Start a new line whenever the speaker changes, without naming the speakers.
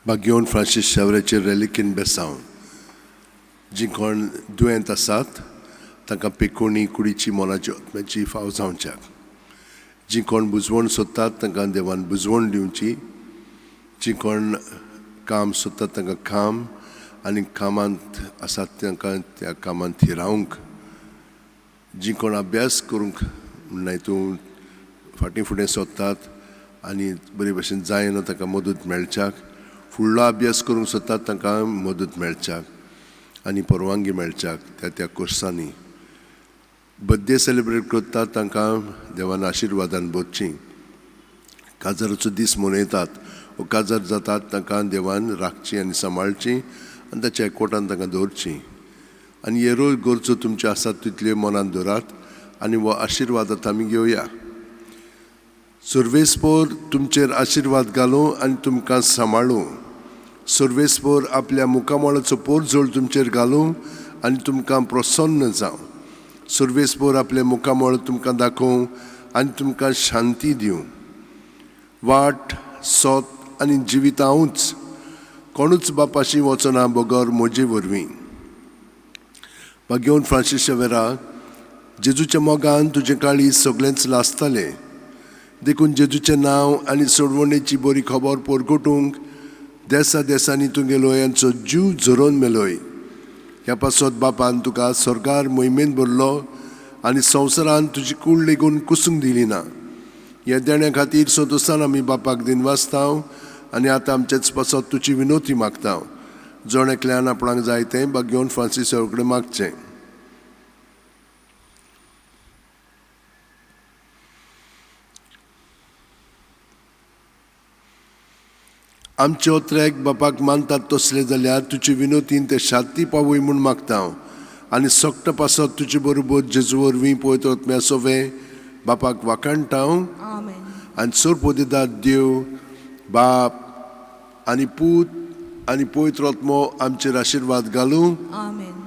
भाग्योन Francis शावऱ्याचे रेलिकीन बेसांव. जीं कोण दुयेंत आसात तांकां पेकोणी कुडीची मनाची आत्म्याची फाव जावच्याक, जीं कोण बुजवण सोदतात तांकां देवान बुजवण दिवची, जीं कोण काम सोदतात तांकां काम आनी कामांत आसात तांकां त्या कामांत थिरावंक, जीं कोण अभ्यास करूंक म्हणल्यार तूं फाटीं फुडें सोदतात आनी बरे भशेन जायना तांकां मदत मेळच्याक, फुडलो अभ्यास करूंक सोदतात तांकां मदत मेळच्याक आनी परवानगी मेळच्याक त्या त्या कोर्सांनी. बड्डे सेलिब्रेट करतात तांकां देवान आशिर्वादान भरची. काजाराचो दीस मनयतात वो काजार जातात तांकां देवान राखची आनी सांबाळची आनी ताच्या एकवटान तांकां दवरची. आनी हे रोज गरजो तुमच्यो आसात तितल्यो मनांत दवरात आनी हो आशिर्वाद आतां आमी घेवया. सर्वेस्पोर तुमचेर आशिर्वाद घालूं आनी तुमकां सांबाळूं. सर्वेस्पोर आपल्या मुखामळाचो पोरजोळ तुमचेर घालूं आनी तुमकां प्रसन्न जावं. सर्वेस्पोर आपल्या मुखामळ तुमकां दाखोवं आनी तुमकां शांती दिवं. वाट सोत आनी जिवितां हांवूच, कोणूच बापाशी वचना बगर म्हजे वरवीं. भाग्योन फ्रांसीस शेवेरा, जेजूच्या मोगान तुजें काळीज सगळेंच लासतालें, देखून जेजूचें नांव आनी सोडवणेची बरी खबर परगटूंक देसा देसांनी तुगेलो यांचो जीव झरोवन मेलोय. ह्या पासत बापान तुका स्वर्गार मोहिमेन भरलो आनी संवसारान तुजी कूड लेगून कुसूंक दिली ना. ह्या देण्या खातीर संतोसान आमी बापाक दिनवासता आनी आतां आमचेच पासत तुजी विनोती मागता. जण एकल्यान आपणाक जाय तें भाग्योन फ्रांसीस कडेन मागचें. आमचे ओत्रेक बापाक मानतात तसले जाल्यार तुजे विनोतीन ते शांती पावय म्हूण मागता आनी सक्त पासत तुजे बरोबर जेजू वरवीं पवित्र आत्म्या सोवे बापाक वाखाणटा. आनी सोरपोदिदाद देव बाप आनी पूत आनी पवित्र आत्मो आमचेर आशिर्वाद घालूं.
आमेन.